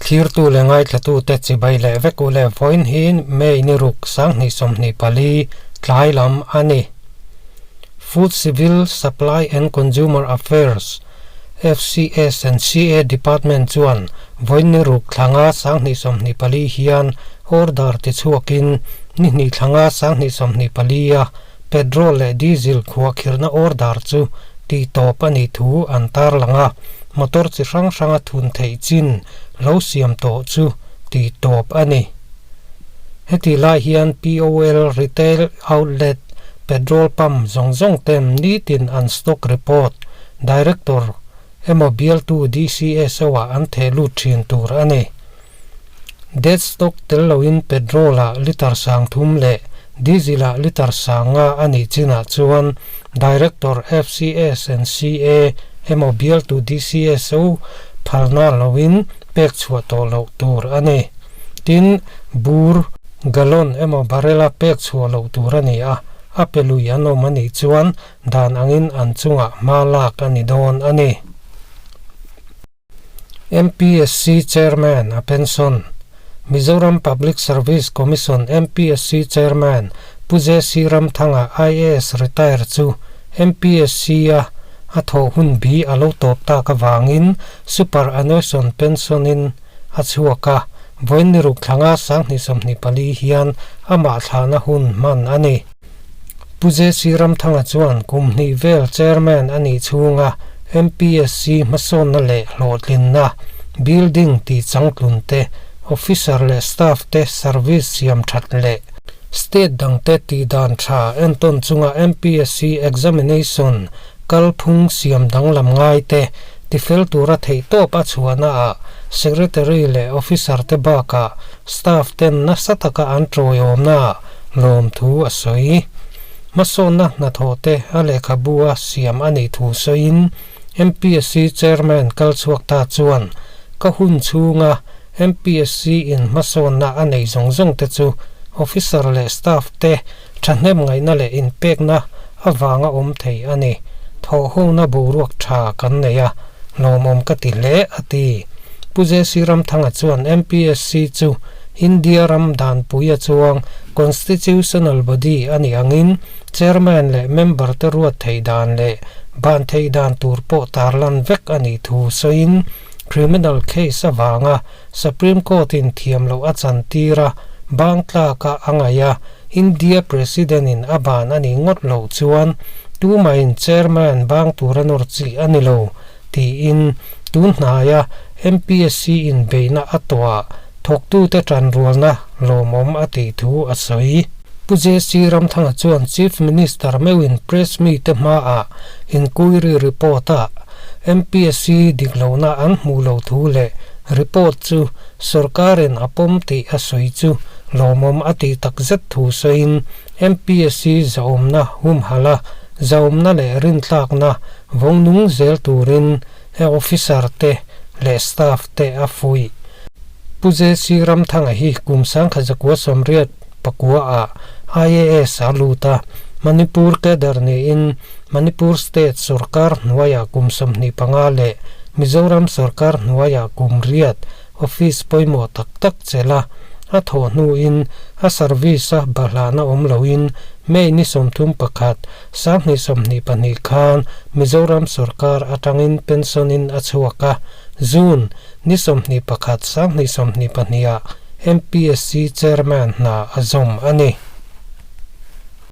Thlirtu leh ngaithlatute chibai leh vek u le vawiin hi May ni ruk 2024 tlai lam a ni. Food Civil Supply and Consumer Affairs, FCS and CA Department chuan vawiin ni ruk thlanga 2024 hian order tichhuakin ni hnih thlanga 2024 a Petrol leh diesel khuahkhirhna order chu tihtawp a nih thu an tarlang a, motor chi hrang hranga thun theih chin lo siam tawh chu tihtawp a ni. Hetih lai hian POL Retail Outlet petrol pump zawng zawng ten nitin an stock report Director emaw bialtu DCSO-ah an theh lut thin tur a ni. Dead stock tel loin petrol-ah litre 3000 leh diesel-ah litre 5000 a nih chinah chuan Director FCS and CA emaw bialtu DCSO phalna loin pek chhuah tawh loh tur a ni. Tin, bur, gallon emaw barrel-a pek chhuah loh tur a ni a, a pe lui an awm a nih chuan dan angin an chungah hma lak a ni dawn a ni. MPSC Chairman a pension. Mizoram Public Service Commission, MPSC, Chairman Pu JC Ramthanga IAS retire chu MPSC a a thawh hun bi a lo tawp tak avangin superannuation pension in a chhuak a, vawiin ni ruk thlanga 2024 hian amah thlahna hun hman a ni. Pu JC Ramthanga chuan kum hnih vel Chairman a nih chhunga MPSC hmasawnna leh hlawhtlinna, building tih changtlun te, officer leh staff te service siam that leh state dangte tih dan tha entawn chunga MPSC examination kalphung siam danglam ngai te tifel tura theihtawp a chhuahnaah Secretary leh officer te bakah staff ten nasa taka an tawiawmnaah lawmthu a sawi. Hmasawnna hnathawh te a lehkhabu a siam a nih thu sawiin MPSC Chairman kal chhuak ta chuan ka hun chhunga MPSC in hmasawnna a nei zawng zawng te chu officer leh staff te thahnem ngaihna leh inpekna avanga awm thei a ni. Thawhhona boruak tha kan nei a, lawmawm ka ti hle a ti. Pu JC Ramthanga chuan MPSC chu India ram danpui a chuang constitutional body a nih angin chairman leh member te ruat theih dan leh ban theih dan tur pawh tarlan vek a nih thu sawiin criminal case avanga Supreme Court in thiam loh a chan tir a, bang tlak a a ngaih a, India President in a ban a nih ngawt loh chuan tumahin chairman bang tur a nawr chi a ni lo tiin tun hnaia MPSC in beihna a tawhah thawktute tanrualna lawmawm a tih thu a sawi. Pu JC Ramthanga chuan Chief Minister meuhin press mite hmaah inquiry report-ah MPSC dik lohna an hmuh loh thu leh report chu sorkarin a pawm tih a sawi chu lawmawm a tih takzet thu sawiin MPSC zahawmna humhalh a, zahawmna leh rintlakna vawng nung zel turin he officer te leh staff te a fuih. Pu JC Ramthanga hi kum 1989 ah IAS a lut a, Manipur cadre niin Manipur state sorkar hnuaiah kum 25 leh Mizoram sorkar hnuaiah kum riat office pawimawh tak tak chelh a, a thawh hnuin a service a bahlahna awm loin May ni 31, 2022 khan Mizoram sorkar atangin pension in a chhuak a, June ni 21, 2022 ah MPSC Chairman hna a zawm a ni.